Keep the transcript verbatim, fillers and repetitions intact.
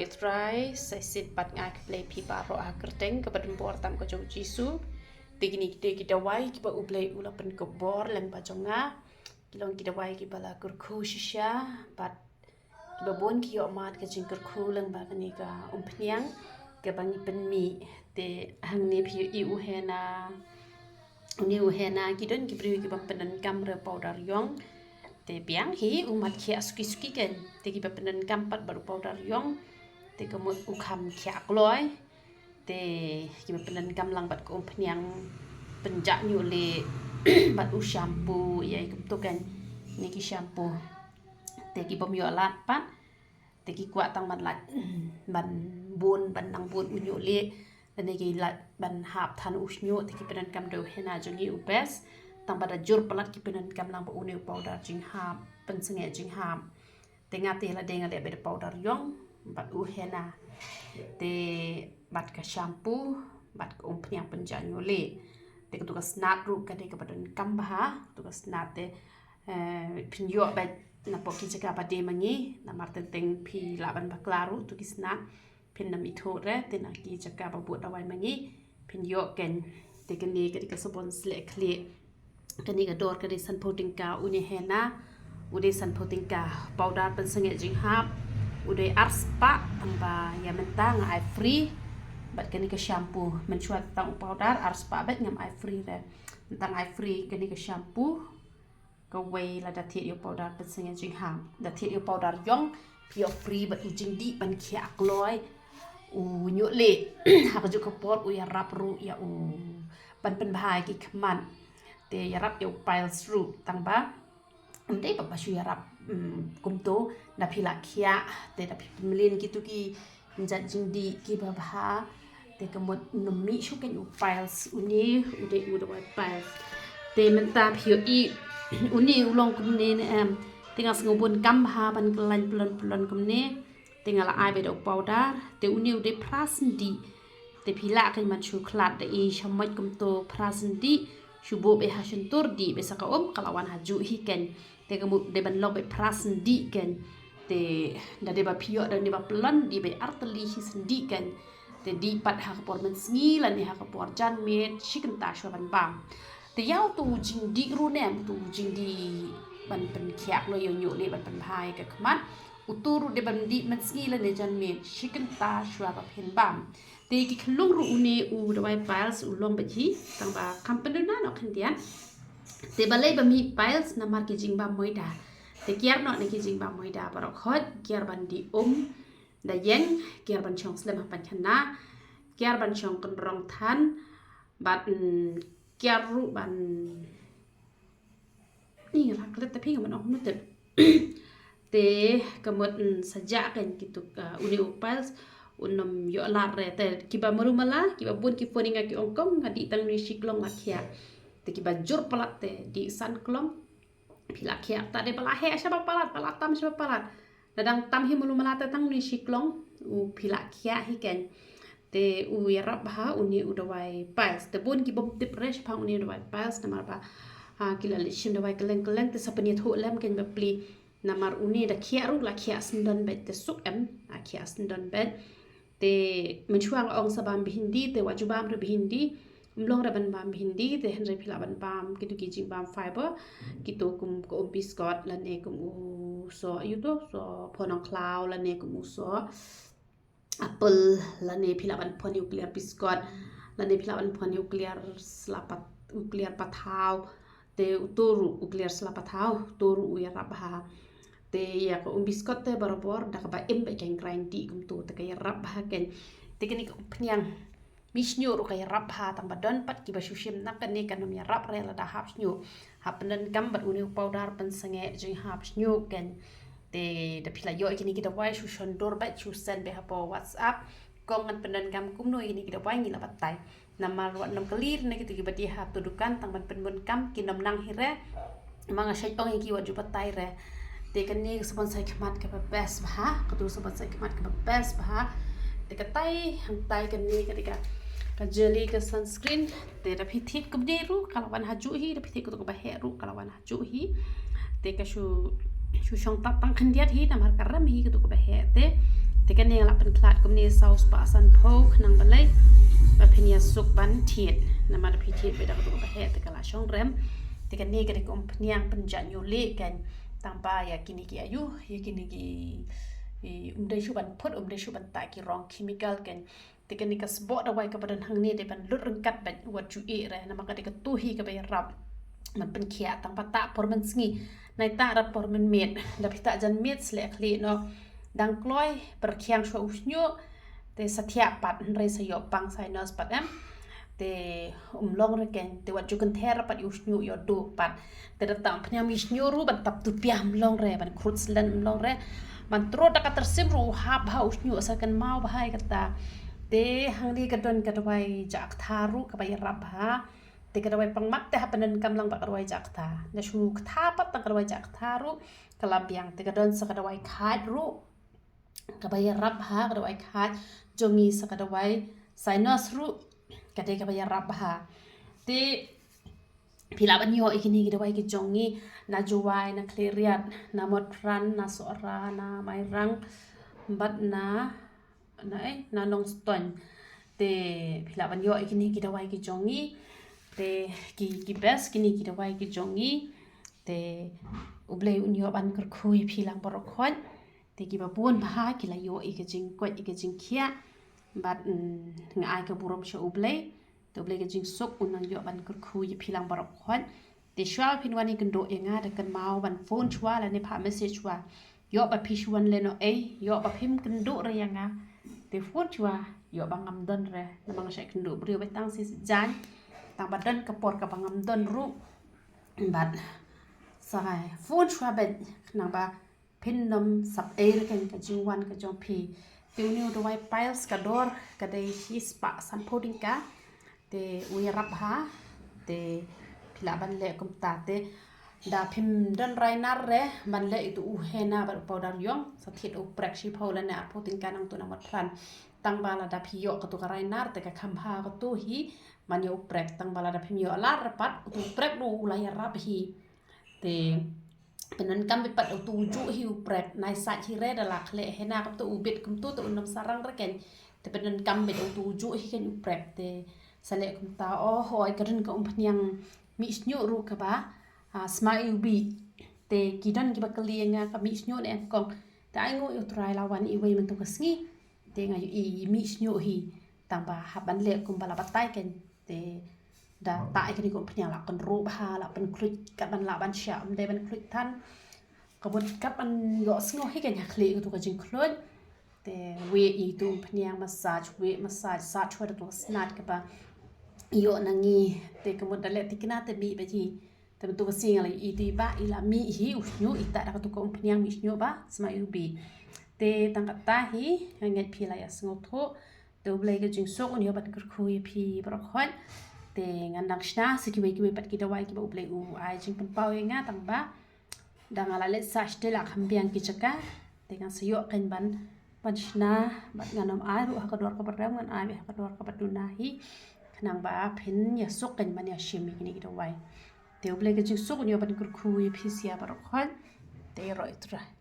Trai, sa shisien pat nga ai khublei phi baroh ha ka kyrteng kaba donbor tam ka jong u Jisu. Te kine ki dei ki dawai kiba U Blei u la pynkup bor lyngba jong nga. Ki long ki dawai kiba la kyrkhu shisha bad kiba bun ki ïoh mad ka jingkyrkhu lyngba kane ka umphniang kaba ngi pynmih. Te hangne phi ïohi u henna, une u henna, ki don ki briew kiba pyndonkam re u powder ïong. Te biang hi u mat khiah suki suki kan. Te kiba pyndonkam pat bad u powder ïong, te ka mut u kham khiah kloi. Te kiba pyndonkam lang bad ka umphniang pynjah ñiuhlieh bad u shampoo ïa i kumto kan. Ne ki shampoo. Te ki bym ïoh lad pat, te ki kwah tang ban lait, ban bun, ban nang bun u ñiuhlieh. Lane ki lait ban hap than u shñiuh, te ki pyndonkam da u henna jong ngi u best. Tang ba da jur palat ki pyndonkam lang bad une u powder jinghap, pynsangeh jinghap. Te nga te lade nga leh beit da powder ïong bad u henna. Te bad ka shampoo bad ka umphniang pynjah ñiuhlieh. Te katu ka snat ruh ka dei kaba donkam bha, katu ka snat te, eh, phin ïoh beit napoh ki jaka ba die ma ngi, namar teng teng phi lah ban bakla ruh tu ki snat. Phin nym ithuh re, te na ki jaka ba bud dawai ma ngi phin ïoh kan. Te kane ka dei ka sabon sleh khlieh. Kane ka dor ka dei sanphew tyngka, une henna u dei sanphew tyngka, powder pynsangeh jinghap u dei arspah, tang ba ïa mynta nga ai free. Bad kane ka shampoo, mynshuwa tang u powder arspah bad ngam ai free re. Mynta nga ai free kane ka shampoo. Kawei lada thied ïa u powder pynsangeh jinghap, da thied ïa u powder ïong phi ïoh free bad u jingdih ban khiah kloi u ñiuhlieh. Ha kajuh ka por u ïarap ruh ïa u, ban pynbha ïa ki khmat. Te ïarap ïa u piles ruh, tang ba ym dei ba shu ïarap, mm, kumto. Da phi la khiah te da phi pynmlien kitu ki jait jingdih kiba bha. Te ka mut nym mih shuh kan u piles, une u dei u dawai piles. Te mynta phi ïohi une u long kumne ne em. Te nga sngew bun kam bha ban kyllaiñ pyllun pyllun kumne. Te nga la ai beit da u powder. Te une u dei phra sendih. Te phi lah kan ban shu khlad da i shamoit kumto phra sendih. Shu buh beit ha shyntur, dih beit sa ka um, ka la wan ha juh hi kan. Te ka mut dei ban long beit phra sendih kan. Te da dei ba phi ïoh da une ba pyllun, dih beit artylli hi sendih kan. Te dih pat ha ka por mynsngi lane ha ka por janmiet shi kynta shuwa ban bam. Te ïa utu u jingdih ruh ne em, utu u jingdih ban pynkhiah kloi ïa u ñiuhlieh ban pynbha ïa ka khmat. Utu ruh dei ban dih mynsngi lane janmiet shi kynta shuwa ba phin bam. Te ki khyllung ruh une u dawai piles u long beit hi, tang ba kam pynduna noh khyndiat. Te balei ba mih piles? Namar ki jingbam moida. Te kiar noh na ki jingbam moida baroh khoit, kiar ban dih um da ïeng, kiar ban shong slem ha paidkhana, kiar ban shong kynrong than, bad, mm, kiar ruh ban Ni nga la klet ta phi nga ban ong kumno te. Te ka mut, mm, sa jah kan kitu, ah, une u piles un nym ïoh lad re. Te kiba malu mala, kiba bun ki phone ïa nga ki ong kong nga dih tang une shi klong la khiah. Te kiba jur palat te dih san klong. Phi la khiah ta de ba la heh shaba palat, ba la tam shaba palat. Lada dang tam hi malu mala te tang une shi klong u phi la khiah hi kan. Te u ïarap bha une u dawai piles. Te bun ki bym tip re shaphang une u dawai piles namar ba, ah, ki la leit shim dawai kylleng kylleng, te sa pynïathuh lem kan bapli. Namar une da khiah ruh la khiah syndon beit, te suk em, ah, khiah syndon beit. Te mynshuwa nga ong sa bam bhindi, te wat ju bam re bhindi. Ym long re ban bam bhindi, te hynrei phi lah ban bam kitu ki jingbam fiber, kitu kum ka um biskot lane kum u soh, ïa uto soh pho nongkhlaw lane kum u soh apple, lane phi lah ban pho ïa u kliar biskot, lane phi lah ban pho ïa u kliar sla pat, u kliar pathaw. Te uto ruh u kliar sla pathaw, uto ruh u ïarap bha. Te ïa ka um biskot te barabor da kaba im beit kan grind dih kumto, te ka ïarap bha kan. Te kane ka umphniang mih shñiuh ruh ka ïarap bha, tang ba don pat kiba shu shim na kane kan ym ïarap re lada hap shñiuh. Hap pyndonkam bad une u powder pynsangeh jinghap shñiuh kan. Te da phi la ïoh ïa kine ki dawai shu shon dur beit, shu send beit hapoh WhatsApp. Kong ngan pyndonkam kumno ïa kine ki dawai, ngi la batai. Namar wat nym kylli na kitu kiba die ha tu dukan tang ban pynbun kam, ki nym nang hi re. Ma nga shait ong ïa ki wat ju batai re. Te kane ka sabon sai khmat kaba best bha, katu sabon sai khmat kaba best bha. Te katai hangtai kane ka dei ka, ka jelly ka sunscreen. Te da phi thied kumne ruh ka la wan ha juh hi, da phi thied katu kaba heh ruh ka la wan ha juh hi. Te ka shu, shu shong tap tang khyndiat hi namar ka rem hi katu kaba heh. Te Te kane nga la pynkhlad kumne saw spah sanphew khnang balei ba phin ïa suk ban thied. Namar da phi thied beit da katu kaba heh te ka la shong rem. Te kane ka dei ka umphniang pynjah ñiuh lieh kan. Tang ba ïa kine ki ayu, ïa kine ki, um dei shuh ban phut, um dei shuh ban tah ki rong chemical kan. Te kane ka sboh dawai kaba don hangne dei ban lut ryngkat bad wat ju ïeh re, namar ka dei katu hi kaba ïarap. Ban pynkhiah tang ba tah por mynsngi, nai tah re por mynmiet. Da phi tah jan miet sleh khlieh noh. Dang kloi pyrkhiang shuwa u shñiuh. Te sa thiah pat, hynrei sa ïoh pang sinus pat em. Te um long re keiñ, te wat ju kynther pat ïa u shñiuh ïoh duh pat. Te da tang pynïam ïa u shñiuh ruh ban tap tu piah um long re, ban khrut slen um long re. Ban trud da ka tyrsim ruh u hap bha u shñiuh, sa kynmaw bha ïa kata. Te hangne ka don ka dawai jah ktha ruh kaba ïarap bha. Te ka dawai pangmat te hap pyndonkam lang bad ka dawai jah ktha. Na shu ktha pat tang ka dawai jah ktha ruh ka la biang. Te ka don sa ka dawai khait ruh kaba ïarap bha, ka dawai khait jong ngi, sa ka dawai sinus ruh ka dei kaba ïarap bha. Te phi lah ban ïoh ïa kine ki dawai ki jong ngi na Jowai, na Khliehriat, na Mawtphran, na Sohra, na Mairang bad na, na, eh, na Nongstoiñ. Te phi lah ban ïoh ïa kine ki dawai ki jong ngi. Te ki, ki best kine ki dawai ki jong ngi. Te U Blei un ïoh ban kyrkhu ïa phi lang baroh khoit. Te kiba bun bha ki la ïoh ïa ka jingkoit ïa ka jingkhiah. Bad, mm, nga ai ka burom sha U Blei. Te U Blei ka jingsuk un nang ïoh ban kyrkhu ïa phi lang baroh khoit. Te shuwa phin wan ïakynduh ïa nga da kynmaw ban phone shuwa lane phah message shuwa. Ïoh ba phi shu wan leh noh ei, ïoh ba phim kynduh re ïa nga. Te phone shuwa, ïoh ba ngam don re. Namar nga shait kynduh briew beit tang shi jan. Tang ba don ka por kaba ngam don ruh. Bad sa phone shuwa beit khnang ba phin nym sap ei re keiñ ka jingwan ka jong phi. Te une u dawai piles ka dor ka dei shi spah sanphew tyngka. Te u ïarap bha. Te phi lah ban leh kumta te da phim don rainar re ban leh ïa utu u henna bad u powder ïong, sa thied u prek shiphew lane arphew tyngka nangtu na Mawtphran. Tang ba lada phi ïoh katu ka rainar te ka kham bha katu hi. Man ïa u prek, tang ba lada phim ïoh lad re pat utu u prek ruh u la ïarap hi. Te pyndonkam beit pat utu u juh hi u prek, nai sait hi re da la khleh henna kumtu u bit kumtu te un nym sarang re keiñ. Te pyndonkam beit utu u juh hi keiñ u prek te sa leh kumta. Oh hoi, ka don ka umphniang mih shñiuh ruh kaba, ah, sma iwbih bih. Te ki don kiba kylli ïa nga ka mih shñiuh ne em kong. Te ai nguh ïa U Trai la wan iwei mynta ka sngi. Te nga ïohi mih shñiuh hi. Tang ba hap ban leh kumba la batai keiñ. Te da tah ïa kane ka umphniang la kynruh bha, la pynkhluit kat ban lah ban shah, ym dei ban khluit than. Ka bun kat ban ïohsngew hi keiñ ha khlieh katu ka jingkhluit. Te wieh ïa utu umphniang massage, wieh massage, sait shuwa da tu ka snat kaba ïoh na ngi. Te ka mut da leh thikna te mih beit hi. Te mynta ka sngi nga la ïohi te i bah i la mih hi u shñiuh, i tah da katu ka umphniang mih shñiuh ba sma iwbih. Te tang kata hi, nga ngeit phi la ïa sngewthuh. Te U Blei ka jingsuk un ïoh ban kyrkhu ïa phi baroh khoit. Te ngan dang shna sa kiwei kiwei pat ki dawai kiba U Blei u ai jingpynpaw ïa nga, tang ba da nga la leit sah shatei la kham biang ki jaka. Te ngan sa ïoh keiñ ban, ban shna bad ngan ym ai ruh ha ka dor kaba rem, ngan ai beit ha ka dor kaba duna hi. Khnang ba phin ïa suk keiñ ban ïa shim ïa kine ki dawai. Te U Blei ka jingsuk un ïoh ban kyrkhu ïa phi sha baroh khoit. Te ïaroh ïa U Trai.